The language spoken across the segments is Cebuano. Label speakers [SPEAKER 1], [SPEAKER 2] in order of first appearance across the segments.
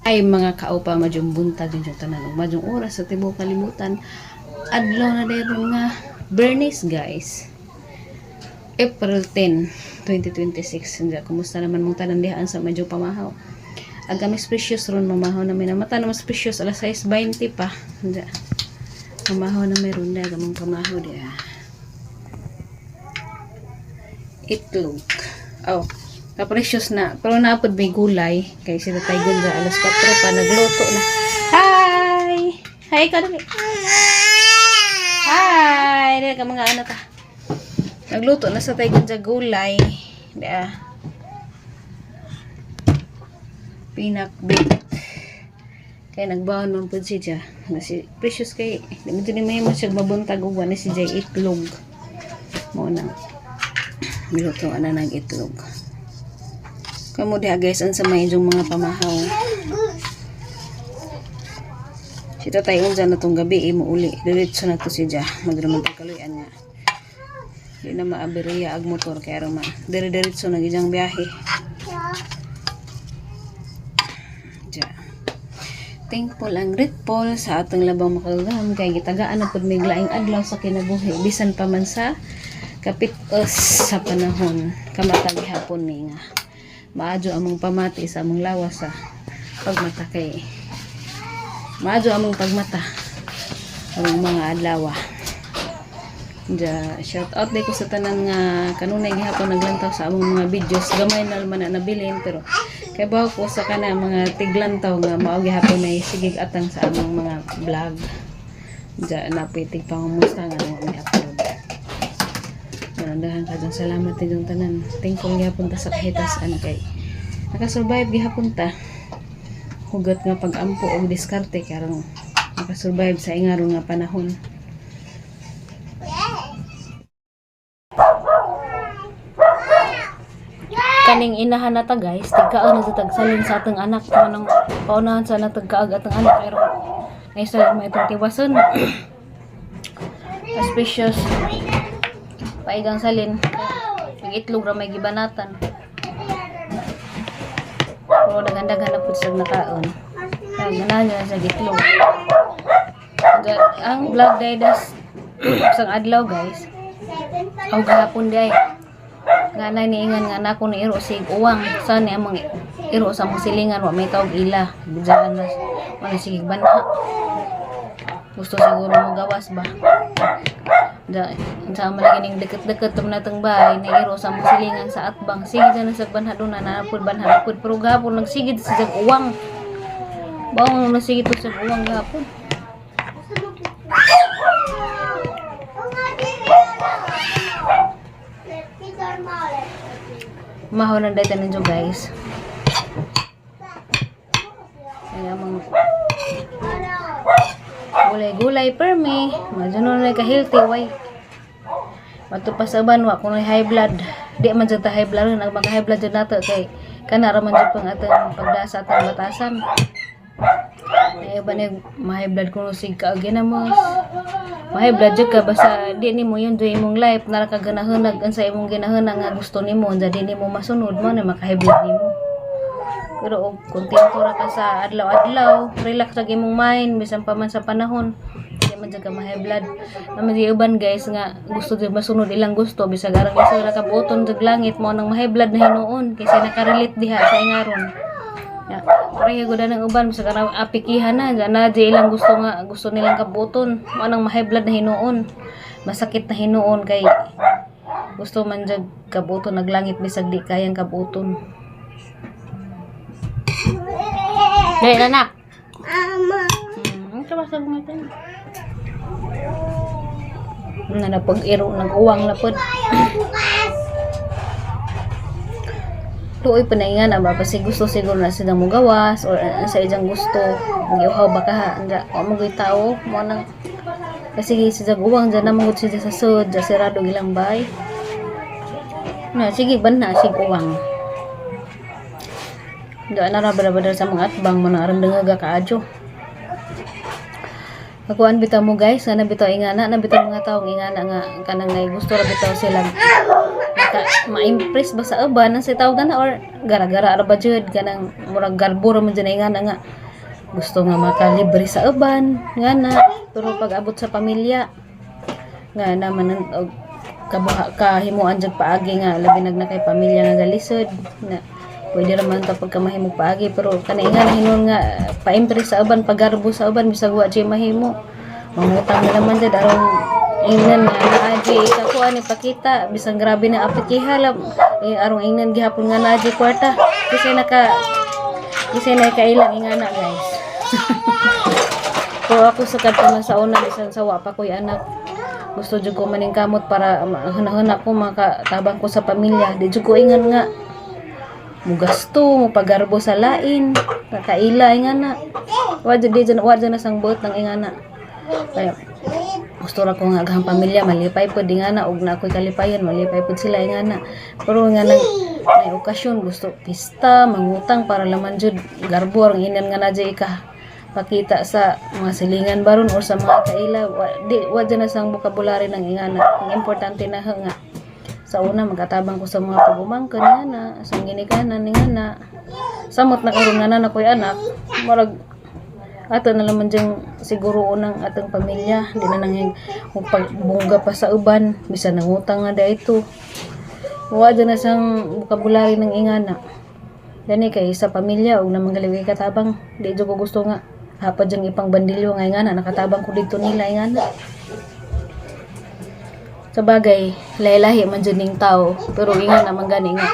[SPEAKER 1] Ay mga kaupa, madyong buntag yung tanan ug madyong oras sa tibuok kalibutan. Adlaw na dayon nga Bernice, guys. April 10, 2026. Hindi, kumusta naman mong tanan dihaan sa medyo pamahaw? Ang kami precious ron mamahaw na minamata na mas precious alas 6:20 pa. Hindi. Mamahaw na meron na gamong pamahaw diha. Itlog. Oh, kaprecious na. Pero naapod may gulay. Kay si Tatay Gunza alas 4 pa nagluto na. Hi! Hi ka dali. Hi! Dali ka mga anak ka. Nagluto na sa Tatay Gunza gulay. Di ah. Pinakbit. Kay nagbaon man pud si Ja. Na si Precious kay di mo ni may mo siya mabuntag og ni si Jay itlog. Mo na. Niluto na ng itlog. Kamo diha guys, ang sa may inyong mga pamahaw. Si Tatay unsa na tong gabi imo uli. Diretso na to si Ja. Madraman tagkaluyan nga. Di na maaberiya ag motor kay aron ma. Dire-diretso na gijang biyahe. Ja. Thankful ang grateful sa atong labang makagagahom kay gitagaan na pud may laing adlaw sa kinabuhi bisan pa man sa kapit-os sa panahon kamata gihapon ni nga maadyo among pamati sa among lawas sa pagmata kay maadyo among pagmata among mga adlaw. Ja, shout out ko sa tanan nga kanunay gihapon naglantaw sa among mga videos. Gamay na man na nabilin pero kay bawo ko sa kana mga tiglantaw nga mao gihapon ay sigig atang sa among mga vlog. Ja, napitig pangumusta nga mo may upload. Marandahan ka dyan. Salamat din yung tanan. Thankful gihapon ta sa kahitasan kay nakasurvive gihapon ta. Hugot nga pag-ampo og diskarte karong nakasurvive sa ingaron nga panahon. Kaning inahan na ta guys, tigkaon na sa tagsalin sa atong anak manang paunahan sa natagkaag atong anak pero ngayon may itong tiwason. Suspicious. Paigang salin. Ang itlog ra may gibanatan. Pero daghan-daghan na pud siya nakaon. Kaya ganahan niya sa itlog. Ang vlog day das sang adlaw guys. Aw gahapon day. Nga na niingan nga nako ni iro sig uwang sa ni among iro sa among silingan wa may tawag ila. Bidyahan na wala sige banha. Gusto siguro mo gawas ba? Da, sa man lagi ning deket-deket tum natong bahay na iro sa among silingan sa atbang. Sige dyan sa banha doon na napud banha napud pero gahapon nagsigid sa jag uwang. Bawang nasigid to sa uwang gahapon. Mahaw na dahil ninyo guys. Kaya mga gulay-gulay permi. Medyo nun ka healthy way. Matupas sa uban wa kunoy high blood. Di man jud ta high blood nag maka high blood jud nato kay kana ra man jud pang atong pagdasa atong batasan. Ay ba ni ma-high blood kuno sig kaagina mo. Ma-high blood jud ka basta di nimo yun do imong life nara ka ganahan unsa imong ganahan nga gusto nimo unsa di nimo masunod mo na maka high blood nimo. Pero og kontento ra ka sa adlaw-adlaw, relax ra imong mind bisan pa man sa panahon. Di man jud ka ma-high blood. Naman di uban guys nga gusto jud masunod ilang gusto bisag arang isa ra ka buoton jud langit mo nang ma-high blood na hinuon kaysa nakarelate diha sa ingaron. Ya, pareho gud ang uban bisag arang apikihan na dyan na di ilang gusto nga gusto nilang kabuoton mo nang ma-high blood na hinuon. Masakit na hinuon kay gusto man jud kabuoton naglangit bisag di kayang kabuoton. Dali anak. Ito basta bumita. Na napag-iro, nag-uwang na pod. Tuoy pa na nga na ba kasi gusto siguro na sila mo gawas or sa ijang gusto giuhaw ba ka ha nga wa mo gyud tao mo nang kasi sa uwang dyan na mangud sila sa sud dyan sirado ilang bay na sige ban na sig uwang. Di na ra badar sa mga atbang mo nang aron dengaga kaadyo. Kakuan bitaw mo, guys, nga na bitaw ingana, na bitaw mga taong ingana nga kanang nay gusto ra bitaw sila maka, ma-impress ba sa uban ang sa tawag na or gara-gara ra ba jud, kanang murag garbo ra man jud na ingana nga gusto nga makalibre sa uban nga na. Pero pag abot sa pamilya nga naman ang og kabuha kahimuan jud paagi nga labi nag na kay pamilya nga galisod na pwede ra man ta pagka mahimo paagi. Pero kanay nga hinuon nga pa-impress sa uban, pagarbo sa uban, bisag wa jud mahimo, mangutang na naman jud aron ingnan nga naa jud ikakuan ipakita, bisan grabe na aplikiha lang eh, aron ingnan gihapon nga naa jud kwarta kasi naka kasi nakailang ingana, guys. Pero ako sa kadto man sa una, bisan sa wa pa ko'y anak, gusto jud ko maningkamot para hunahuna ko makatabang ko sa pamilya. Di jud ko ingan nga mugasto, mupagarbo sa lain, kakaila ingana. Wa jud, di jud, wa jud na sang buot ng ingana. Kaya gusto ra ko nga aghang pamilya malipay pud ingana og na ako'y kalipayan, malipay pud sila ingana. Pero nga nang may okasyon, gusto pista, mangutang para laman jud garbo ang inan nga na jud ika pakita sa mga silingan baron or sa mga kaila. Wa, di wa jud na sang vocabulary ng ingana. Ang importante na nga sa una magatabang ko sa mga pagumangkon nga na sa ginikanan nga na. Samot na karon nga na nakoy anak, murag ato na naman diyang siguro unang atong pamilya, di na nang pagbongga pa sa uban bisan nangutang nga dito. Wa dyan na sang vocabulary ng ingana. Gani kay sa pamilya og namang galing katabang, di jud ko gusto nga hapad diyang ipang bandilyo nga ingana nakatabang ko didto nila ingana. Sa bagay, lahi-lahi man jud ning tao, pero ingana man gani nga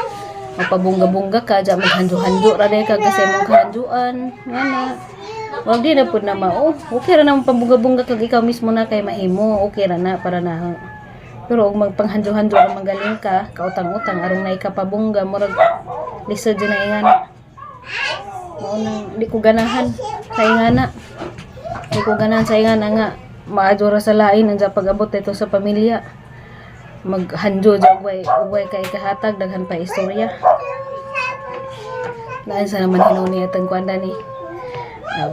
[SPEAKER 1] magpabongga-bongga ka dya, maghanjo-hanjo ra day ka kasi mong kahanjuan nga na. Wag di na pud na mao. Okay ra na pabongga-bongga kag ikaw mismo na kay mahimo, okay ra na para na. Pero og magpanghanjo-hanjo ra magaling ka, kautang-utang aron nay kapabongga, murag lisod jud na ingana. Mao nang di ko ganahan sa ingana. Di ko ganahan sa ingana nga maadyo ra sa lain anja pag-abot ito sa pamilya. Maghanjo jud ugway ugway kay kahatag, daghan pa istorya. Lain sa naman hinuni atong kuan ni. Aw,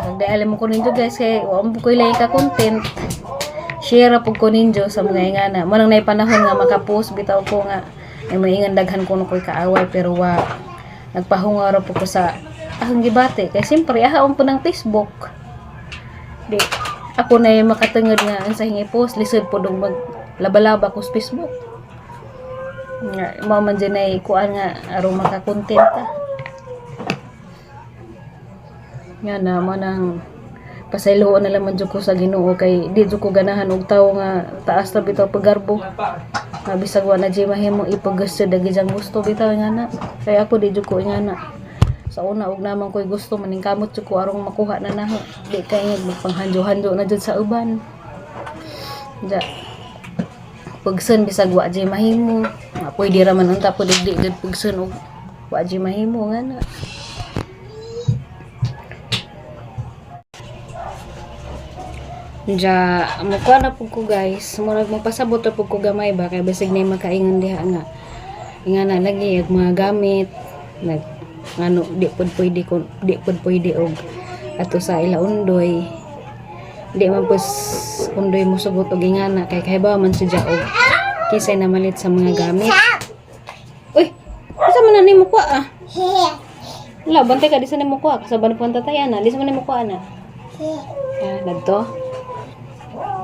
[SPEAKER 1] nagdaalam mo ko ninyo, guys, kay wa mo ko ilay ka content. Share ra pud ko ninyo sa mga ingana. Mo nang nay panahon nga maka-post bitaw ko nga ay maingan daghan ko ko'y kaaway, pero wa, nagpahungaw ra pud ko sa akong gibati kay siyempre ahaon po ng Facebook. Di ako na yung makatungod nga ang sa hingi post, lisod po dong mag laba-laba ko sa Facebook. Nga mao man dyan ay kuan nga aron makakontent ta. Nga na mo nang pasayloon na lang man jud ko sa Ginoo kay di jud ko ganahan og tawo nga taas na bitaw paggarbo. Nga bisag wa na jud mahimo ipagusto dagi jang gusto bitaw nga na. Kaya ako di jud ko ingana. Sa una og naman ko'y gusto, maningkamot jud ko arong makuha na naho. Di kay nga magpanghanjo-hanjo na jud sa uban. Ja. Pugson bisag wa jud mahimo. Nga pwede ra man unta pud di jud pugson og wa jud mahimo nga na. Ja, mukuha na pud ko, guys. Murag magpasabot ra pud ko gamay ba kay bisag na makaingon diha nga ingana lagi ag mga gamit nag ngano di pud pwede ko, di pud pwede og ato sa ila undoy. Di man pud undoy mo sugot og ingana kay kahibaw man si og kinsay namalit sa mga gamit. Uy, asa man na nimo kuha ah? Wala, bantay ka, di sa nimo kuha. Kasaban po ang tatay, ana. Di sa man nimo kuha, ana. Ah, dadto.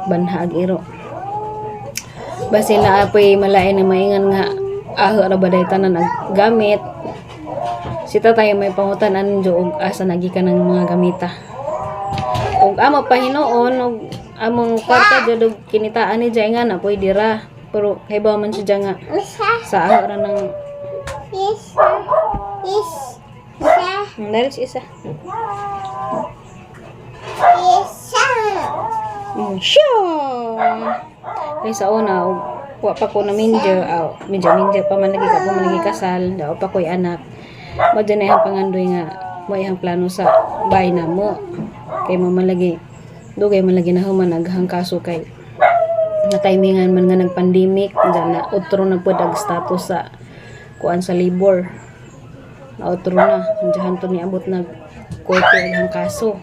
[SPEAKER 1] Banha ag iro. Basin na apoy malain na maingan nga aho ra ba day tanan ag gamit. Si tatay may pangutan ninyo og asa nagikan ng mga gamita. Og amo pa hinuon og among kwarta jud og kinitaan ni Jay nga na pwede ra. Pero kay ba man siya nga sa aho ra ng
[SPEAKER 2] Isa. Isa.
[SPEAKER 1] Dali si isa.
[SPEAKER 2] Isa.
[SPEAKER 1] Sure. Kay sa una, og wa pa ko na minjo, aw, medyo minjo pa man lagi ka pa man lagi kasal, daw pa ko'y anak. Mo dyan na pangandoy nga mo iyang plano sa bahay na mo. Kay mo man lagi dugay man lagi na human aghang kaso kay na timingan man nga nag-pandemic, dyan na utro na pud ang status sa kuan sa labor. Naotro na. Diyan to niabot nag korte ang kaso.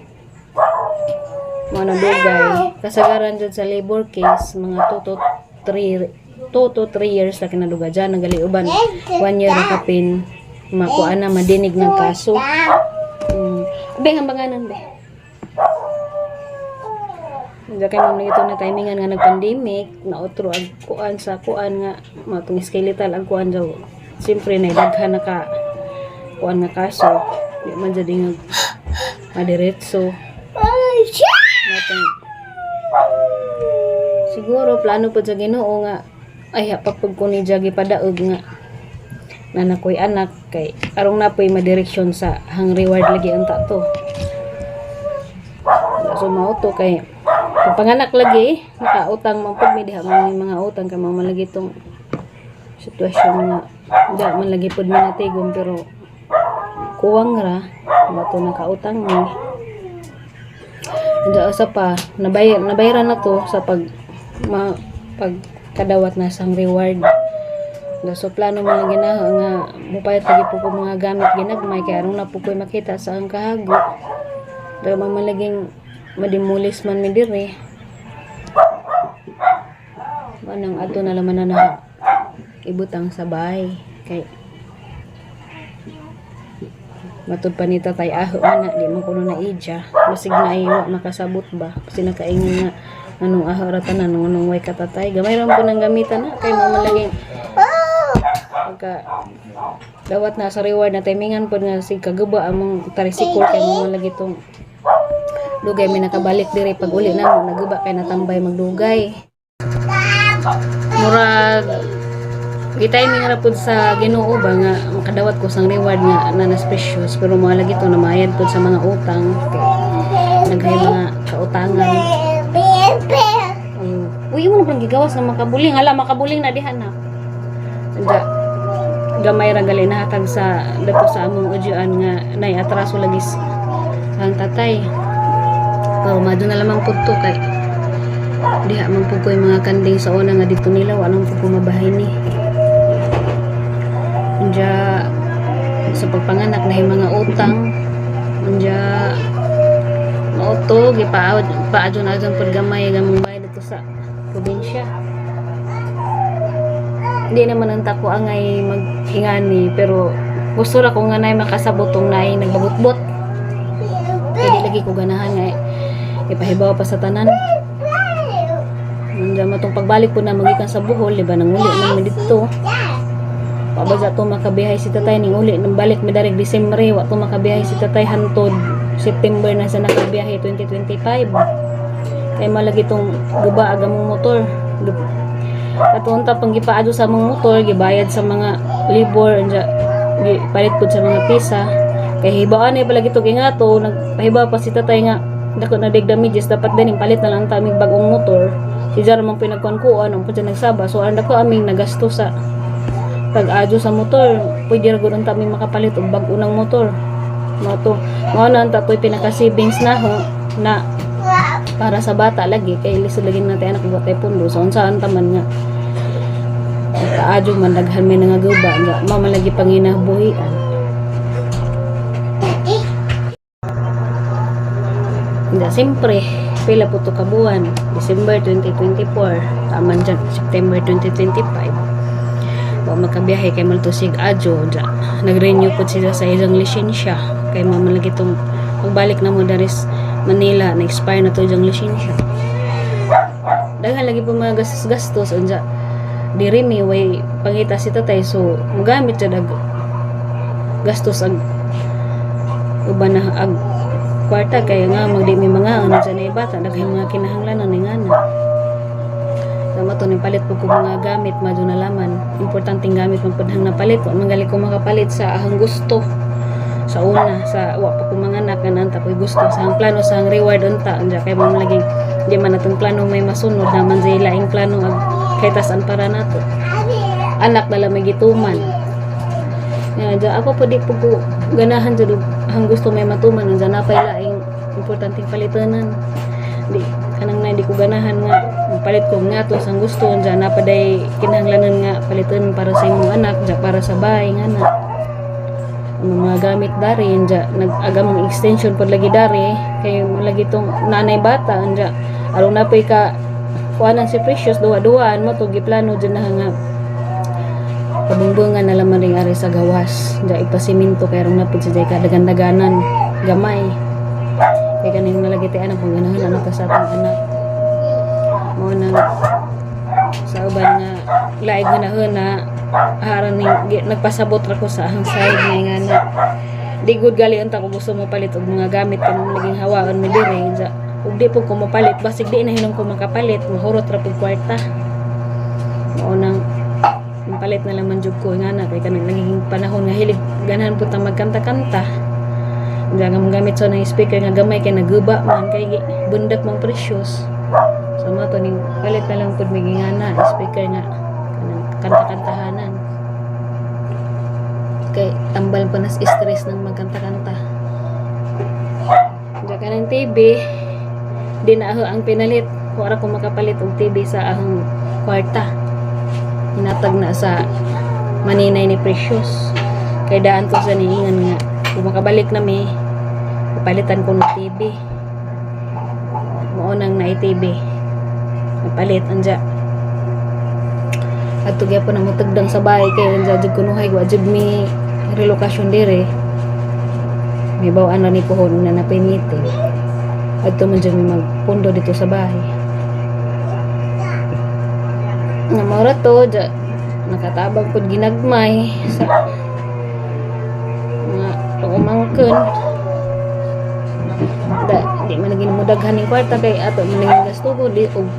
[SPEAKER 1] Mga nadugay. Kasagaran dyan sa labor case, mga 2 to 3 2 to 3 years na kinadugay dyan. Nagaliuban, 1 year na kapin makuha na madinig ng kaso. Be, ang banganan, be. Hindi kay ma'am ito na timingan nga nag-pandemic, naotro ag kuan sa kuan nga matong skeletal ang kuan daw. Siyempre na daghan na ka kuan nga kaso, di man jud nga madiretso. Matong siguro plano po sa Ginoo nga ay hapag ko ni Jagi padaog nga na nakoy anak kay arong napoy madireksyon sa hang reward lagi unta to. So mao to kay pag panganak lagi nakautang man pud mi, diha man may mga utang kay mao man lagi tong sitwasyon nga di man lagi pud mi natigom, pero kuwang ra mao to nakautang mi. Anda usa pa nabayaran na to sa pag ma, pagkadawat na sang reward. Da, so plano man lang ginaho nga mupalit lagi po ko mga gamit ginagmay kay aron na po ko'y makita sa ang kahago. Pero man man laging madimulis man mi diri. Manang ato na laman na na ibutang sa bahay kay matud pa ni tatay aho man na di man kuno na idya basig na ay wa makasabot ba kasi nakaingon nga anong aho ra tanan, nung way katatay, gamay ra po nang gamitan na kay mao man laging pagka dawat na sa reward na timingan pod nga sig kaguba among tricycle kay mao man lagi tong dugay mi nakabalik diri. Pag uli na naguba kay natambay magdugay, murag gitiming ra pud sa Ginoo ba nga makadawat ko sang reward nga na precious, pero mga lagi to namayad pud sa mga utang kay naghay mga kautangan. Uy, imo na pang gigawas na makabuling. Hala, makabuling na diha na. Anda, gamay ra gali nahatag sa dato sa among udyoan nga nay atraso lagi ang tatay. Pero mado na lamang pud to kay diha man pud ko'y mga kanding sa una nga dito nila wa nang pud ko mabahay ni. Unya sa pagpanganak na mga utang. Unya mao to gipaawd paadyon-adyon pud gamay gamong bayad dito sa probinsya. Hindi naman ang tako angay mag-ingani, pero gusto ra ko nga nay makasabot tong naay nagbabot-bot. Kaya di lagi ko ganahan nga ipahibaw pa sa tanan. Nandiyan mo tong pagbalik ko na magikan sa Bohol, di ba, nang uli man mi didto. Wa ba to makabiyahe si tatay ning uli nang balik mi darig Disyembre, wa to makabiyahe si tatay hantod September na sa nakabiyahe 2025. Kay malagi tong guba aga mong motor. Kato unta pang gipaadyo sa among motor, gibayad sa mga labor, anja palit pud sa mga pisa. Kay hibaan ay palagi to ingato, nagpahiba pa si tatay nga dako na dig damages, dapat din palit na lang taming bagong motor. Si Jar man pinagkuan-kuan, ang pud siya nagsaba. So ang dako aming nagasto sa pag-adyo sa motor, pwede ra gud ang taming makapalit og bag-o ng motor. Mao to. Mao na ang tatoy pinaka-savings na ho na para sa bata lagi kay lisod lagi natin anak buat pundo. So unsaan taman nga kaadyo man daghan may nangaguba nga mao man lagi panginabuhian. Hindi, siyempre, pila po to ka buwan? December 2024, taman dyan, September 2025. Wa makabiyahe kay maltusig adyo, dya. Nag-renew po sila sa isang lisensya. Kay mama lagi itong pagbalik na mo daris Manila, na-expire na to diyang lisensya. Daghan lagi po mga gastos-gastos, unja diri mi way pangita si tatay, so mugamit siya dag gastos ag uban na ag kwarta kaya nga magdi mi mga ano dyan ay bata daghan mga kinahanglanan ni ngana. Tama to ning palit po ko mga gamit, madyo na laman importanteng gamit man pud hang napalit. Wa man gali ko makapalit sa ahang gusto sa una sa wa pa ko manganak nga naanta ko'y gusto sa ang plano sa ang reward unta. Unja kay mo laging di man atong plano may masunod naman sa ilaing plano ag kay tasan para nato anak na lang may gituman nga dya ako po di po ko ganahan jud og ang gusto may matuman. Unja napay laing importanteng palitanan, di kanang na di ko ganahan nga palit ko nga to sang gusto. Unja napaday kinahanglanan nga palitan para sa imong anak, dya para sa bahay nga na. Ang mga gamit dari anja nag-agamang extension pod lagi dari kay lagi tong nanay bata anja aron na po'y ka kuanan si Precious, duwa-duwaan mo to giplano dyan na nga pabungbungan na laman ring ari sa gawas anja ipasiminto kay aron napod sa kadagan-daganan gamay kay kaning malagi ti anak kung ganahan ano ta sa atong anak mo nang sa uban nga laig ganahan na aron ning nagpasabot ra ko sa ahang side nga na di gud gali unta ko gusto mo palit og mga gamit kay mo naging hawaan mi diri anja ug di pud ko mopalit, basig di na hinom ko makapalit, mahurot ra pud kwarta. Mao nang palit na lang man jud ko nga na kay kanang nagiging panahon nga hilig ganahan pud ta magkanta-kanta. Diyan nga gamit sa ng speaker nga gamay kay naguba man kay bundak mang Precious. So mo to ning palit na lang pud mi ngana speaker nga kanang kanta-kantahanan. Kay tambal pa nas stress ng magkanta-kanta. Diyan kanang TV, di na ako ang pinalit. Wala ko makapalit og TV sa ahong kwarta. Hinatag na sa maninay ni Precious. Kay daan ko sa niingan nga kung makabalik na mi, papalitan ko ng TV. Mao nang na TV. Napalit anja. At gyapon na mutagdang sa bahay kay anja jud kunuhay wa jud mi relocation dire. May bawaan na ni pohon na napay meeting. Adto man jud mi magpundo dito sa bahay. Nga mao ra to, ja, nakatabang pud ginagmay sa mga pag-umangkon. Da, di man lagi mo daghan ning kwarta kay ato man lagi gastuhon di og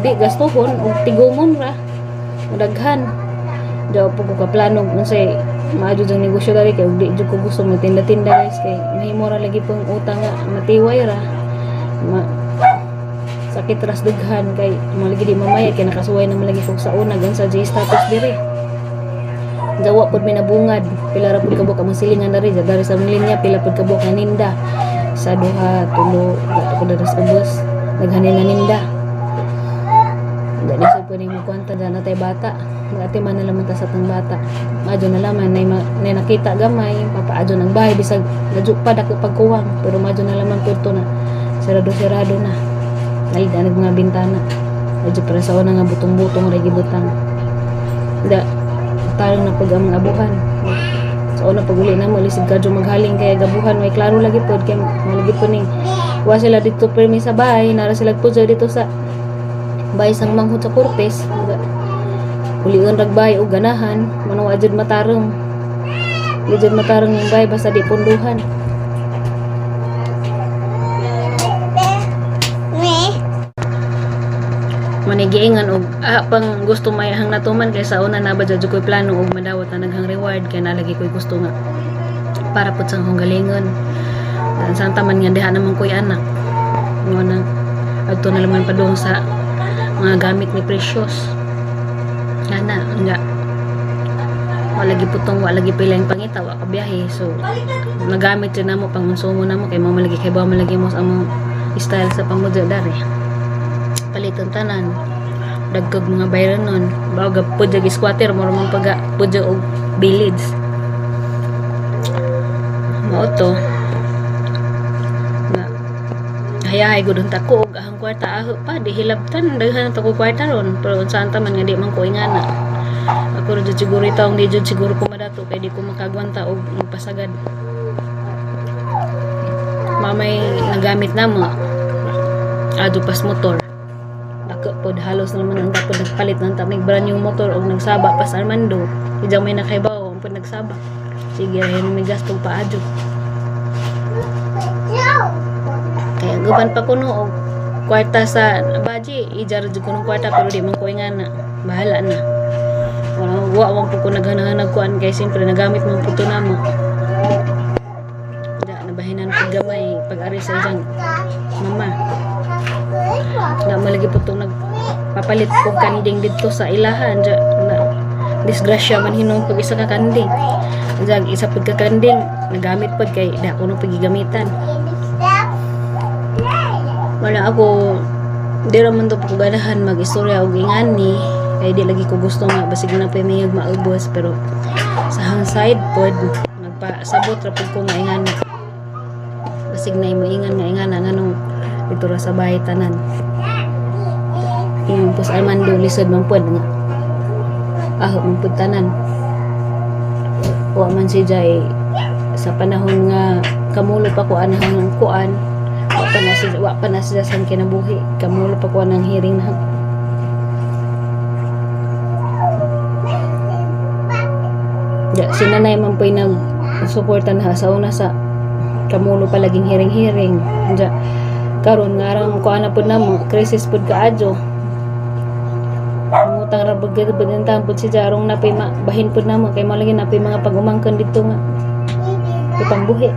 [SPEAKER 1] di gastuhon og tigumon ra mudaghan. Daw po ko kaplano unsay maadyo jang negosyo dali kay og di jud ko gusto magtinda-tinda, guys, kay mahimo ra lagi pong utang nga matiway ra ma, sakit ras dughan kay mo lagi di mamaya kay nakasuway na man lagi kog sa una gan sa J status dire. Gawa pod mi nabungad, pila ra pud kabuok among silingan diri dari sa among linya, pila pud kabuok nga ninda sa duha, tulo, dato ko dara sa ubos, naghanin na ninda. Dali sa pwedeng magkwanta dyan na tayo bata. Mag-atiman na laman ta sa tang bata. Maadyo na laman, nay nakita gamay, papaadyo ng bahay, bisag nadyo pa dako pagkuwang, pero maadyo na laman pud to na sarado-sarado na. Nalida nag mga bintana. Medyo para sa una nga butong-butong ra gibutang. Da, tarong na pag ang mga abuhan. Sa una pag uli na mo, lisig kadyo maghaling kaya gabuhan, may klaro lagi pod kay malagi po ning wa sila dito permi sa bahay, nara sila po dito sa bahay sang manghod sa Cortes. Ulion rag bahay og ganahan, mano wa jud matarong. Di jud matarong yung bahay basta di punduhan.
[SPEAKER 2] Me.
[SPEAKER 1] Manigiingan og pang gusto may hang natuman kay sa una na ba jud ko'y plano og madawat na naghang reward kay nalagi ko'y gusto nga para pud sa akong galingon. Dan sa man nga diha naman ko'y anak. Mo nang adto na laman padung sa mga gamit ni Precious. Ana nga wala lagi putong, wala lagi pila yung pangita, wa ka biyahe, so nagamit jud namo pangonsumo namo kay mo malagi kay ba malagi mo sa among style sa pamudyo dari paliton tanan, dagkog mga bayran nun bago pud jag squatter mo man paga pud og village mao to nga hayahay gud unta ko og ahang kwarta aho pa di hilabtan, daghan ta ko kwarta ron, pero unsaan ta man nga di man ko ingana. Ako ra jud siguro itawong di jud siguro ko madato kay di ko makagwanta og magpasagad. Mamay nagamit na mo ado pas motor dako pod, halos na naman ang tapod nagpalit ng tamig brand new motor og nagsaba pas Armando ijang may nakaibaw ang pod nagsaba, sige ra may gasto paadyo. Kaya guban pa kuno og kwarta sa baji, ija ra jud kuno kwarta, pero di man ko ingana, bahala na. Wala wa man po ko naghanag kuan kay siyempre nagamit man po to namo. Da nabahinan pud gamay pag-ari sa ijang mama. Na malagi po itong nagpapalit og kanding dito sa ilahan dya, na disgrasya man hinom pag isa ka kanding. Dya, isa pud ka kanding nagamit pod kay da ko nung pagigamitan. Wala ako, di raman to po ganahan mag-istorya og ingani kay di lagi ko gusto nga basig na pa may maubos, pero sa hang side pod nagpa Nagpasabot ra pud ko nga ingana. Basig na moingan nga ingana nganong dito ra sa bahay tanan. Ingon po sa Armando, lisod man pod nga. Aho man pud tanan. Wa man si Jai sa panahon nga kamulo pa ko anahang ng kuan, wa pa na siya sa kinabuhi, kamulo pa ko anang hearing na. Ja, si nanay man po'y nag-suporta na sa una sa kamulo pa laging hearing-hearing. Ja, karon nga arang kuan na pud namo, crisis pud kaadyo. Mangutang ra pud gid pud intahan pud si Jarong napay bahin pud namo kay mao lagi napay mga pag-umangkon didto nga ipambuhi.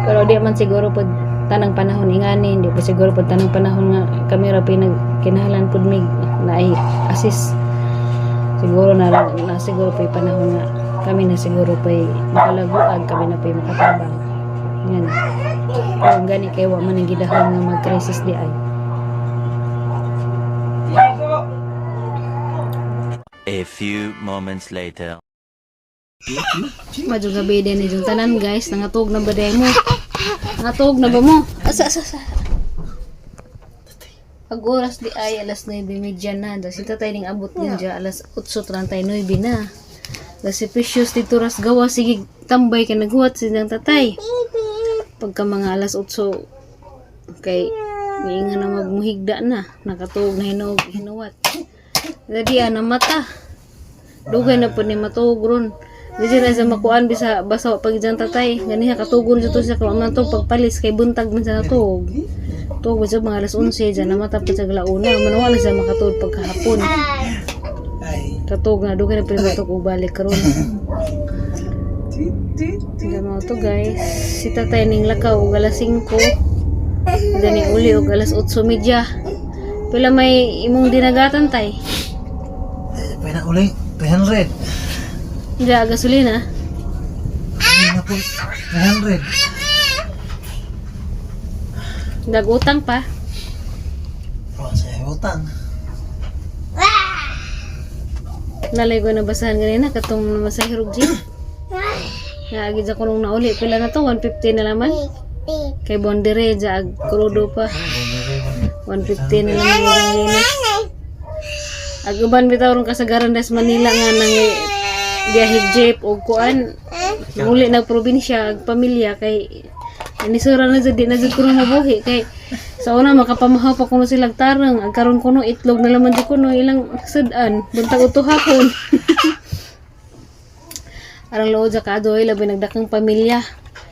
[SPEAKER 1] Pero di man siguro pud tanang panahon ingani, hindi pa siguro pud tanang panahon nga kami ra pud nagkinahanglan pud mig naay assist. Siguro na, na siguro pa'y panahon nga kami na siguro pa'y makalaguag, kami na pa'y makatabang. Yan. Kung gani kay wa man ang gidahom nga mag-crisis di ay.
[SPEAKER 3] A few moments later.
[SPEAKER 1] Madyo gabi din ni yung tanan, guys, nangatog na ba day mo? Nangatog na ba mo? Asa asa asa. Pag oras di ay alas 9:30 na. Da si tatay ning abot din dya alas 8:39 na. Da si Precious dito ras gawa, sige tambay kay naghuwat si nang tatay. Pagka mga alas 8 kay niinga na magmuhigda na, nakatuog na hinog hinuwat. Dadi na mata. Dugay na po ni matuog ron. Di siya na siya makuan bisa basa pag dyan tatay. Ganiha katugon dito siya kung man to pagpalis kay buntag man siya natuog. Tuog ba siya mga alas 11 dyan namata pa siya galauna. Manawa na siya makatuog pagkahapon.
[SPEAKER 4] Ay.
[SPEAKER 1] Katuog na dugay na pa matug balik karon. Hindi mo to, guys. Si tatay ning lakaw og alas 5. Dani uli og alas 8:30. Pila may imong dinagatan, tay?
[SPEAKER 4] Pwede na uli. 300.
[SPEAKER 1] Hindi, gasolina.
[SPEAKER 4] Hindi na po. 300.
[SPEAKER 1] Nagutang pa.
[SPEAKER 4] Oh, sa utang.
[SPEAKER 1] Nalay ko nabasahan ganina katong namasahe rog jeep. Nga agi dyan ko nung nauli. Pila na to? 150 na laman. Kay Bondere dyan ag krudo pa. 150 na laman yung linis. Ag uban bitaw ron kasagaran des Manila nga nang biyahe jeep o kuan. Muli nag probinsya ag pamilya kay inisura na jud, di na jud kuno mabuhi kay sa una makapamahaw pa kuno silang tarang ag karon kuno itlog na laman jud kuno ilang sud-an buntag uto hapon. Arang loob sa kaadoy, labi nagdakang pamilya.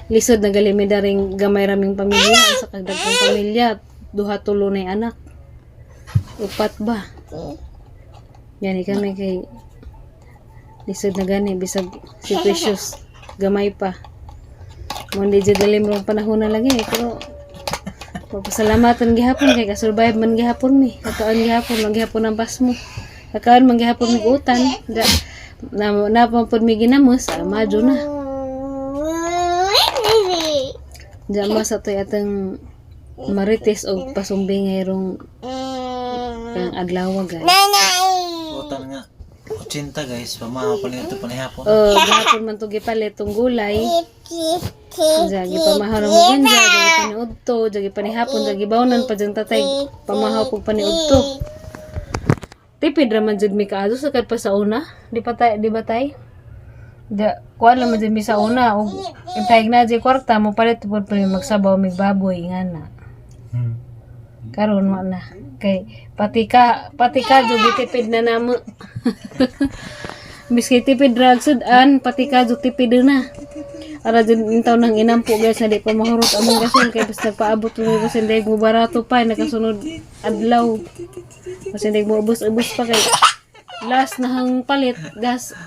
[SPEAKER 1] Lisod na gali mi daring gamay raming pamilya sa kagdakang pamilya, duha tulo na anak. Upat ba? Yani kami kay lisod na gani bisag si Precious gamay pa. Mo di jud dalim rong panahon na lagi eh, pero papasalamatan gihapon kay kasurvive man gihapon mi. Kakaon gihapon, man ang basmo. Kakaon man gihapon mig utan. Da, na na pa pud mi ginamos, madyo na. Diyan mas atoy atang marites og pasumbing ngayong kang adlaw, guys.
[SPEAKER 4] Utang nga. 80, guys. Pamahaw pa ito panihapon.
[SPEAKER 1] Oh, gihapon man to gipalit tong gulay. Jagi pamahaw ra mo ganja, jagi paniudto, jagi panihapon, jagi bawnan pa dyan tatay, pamahaw pug paniudto. Tipid ra man jud mi kaadto sa pa sa una, di pa tay, di ba tay? Da, kuan lang man jud mi sa una og intayg na jud kwarta mo palit pud pa mi magsabaw mig baboy nga na. Karon wa na kay pati ka jud gitipid na namo. Biski tipid ra sud-an, pati ka jud tipid na. Ara jud intaw nang inampo, guys, na di pa mahurot among gasol kay basta paabot mo kasi hindi mo barato pa nakasunod adlaw. Kasi hindi mo ubos-ubos pa kay last na hang palit gas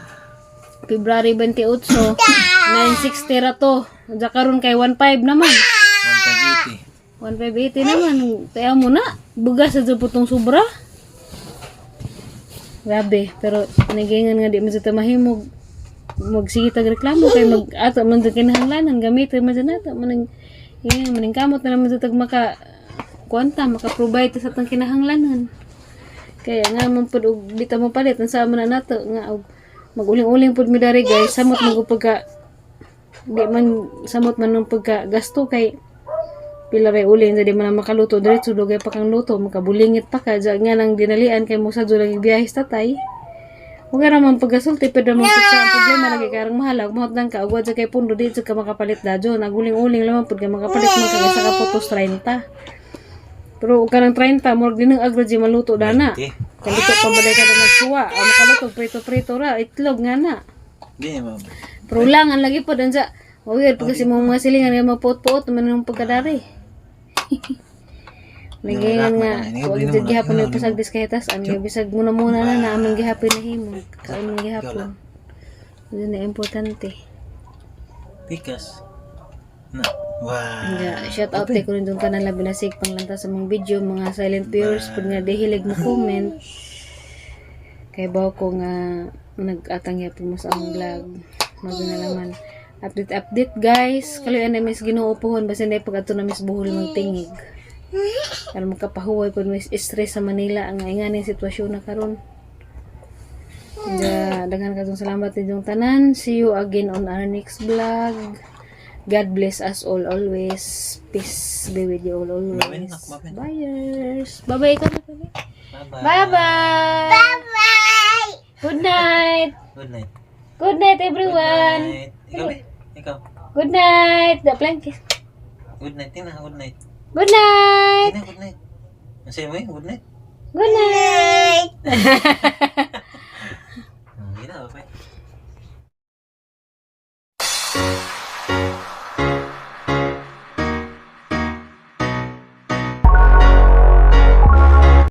[SPEAKER 1] February 28, 960 ra to. Diya karon kay 15 naman.
[SPEAKER 4] 1580.
[SPEAKER 1] 1580 naman. Kaya mo na. Bugas sa dyan po tong sobra. Grabe. Pero nagingan nga di man sa mahimog. Magsige tag reklamo kay mag ato man sa kinahanglanan gamitin man sa nato manang yeah, maning kamot na naman sa tag maka kuanta maka provide sa atong kinahanglanan. Kaya nga man pud og di ta mo palit unsa man na nato nga og Maguling-uling pud mi dari, guys, samot man pagka di man samot man ng pagka gasto kay pila ray uling di man na makaluto diretso, dugay pa kang luto, makabulingit pa ka diya nga nang dinalian kay mo sa lagi biyahe sa tatay. Huwag ka naman pagkasulti, pero naman pag sa problema lagi karang mahal, mahot lang ka, ugwad sa kay pundo, di ka makapalit dadyo, naguling-uling lamang pud ka makapalit man kag isa ka putos 30. Pero ug kanang 30, murag din ang agro di maluto dana.
[SPEAKER 4] 20.
[SPEAKER 1] Kaluto pa ba ka na nagsuwa? Ang makaluto, prito-prito ra, itlog nga na.
[SPEAKER 4] Di ba?
[SPEAKER 1] Pero lang, ang lagi po, dansa. Mawir, pag kasi mga silingan, nga mapuot-puot, naman ng pagkadari. Nagyayan nga, huwag dyan gihapon yung pasagdis kahitas, ang bisag muna muna na na, aming gihapon na himo. Kaon mong gihapon. Yun na importante.
[SPEAKER 4] Pikas. Na. Wow.
[SPEAKER 1] Nga, shout out kay kunin doon ka na labi na sig panglanta sa mga video, mga silent viewers, pag nga dihilig mo comment. Kay bawo ko nga nag-atang yapon mo sa among vlog. Mago na laman. Update, update, guys. Kaluyan na miss Ginoo pohon basin dai pag ato na miss buhol magtingig. Aron makapahuway pud miss stress sa Manila ang ingani sitwasyon na karon. Nga, daghan katong salamat ninyong tanan. See you again on our next vlog. God bless us all always. Peace be with you all always.
[SPEAKER 4] Bye-bye.
[SPEAKER 1] Buyers. Bye-bye ka na.
[SPEAKER 4] Bye-bye.
[SPEAKER 1] Bye-bye.
[SPEAKER 2] Bye.
[SPEAKER 1] Good night.
[SPEAKER 4] Good night.
[SPEAKER 1] Good night,
[SPEAKER 4] Good
[SPEAKER 1] everyone.
[SPEAKER 4] night. Ikaw, be. Ikaw.
[SPEAKER 1] Good night. The plank.
[SPEAKER 4] Good night. Tina, good night.
[SPEAKER 1] Good night.
[SPEAKER 4] Tina, good night. Ang sayo mo eh, good night.
[SPEAKER 1] Good night.
[SPEAKER 2] Night.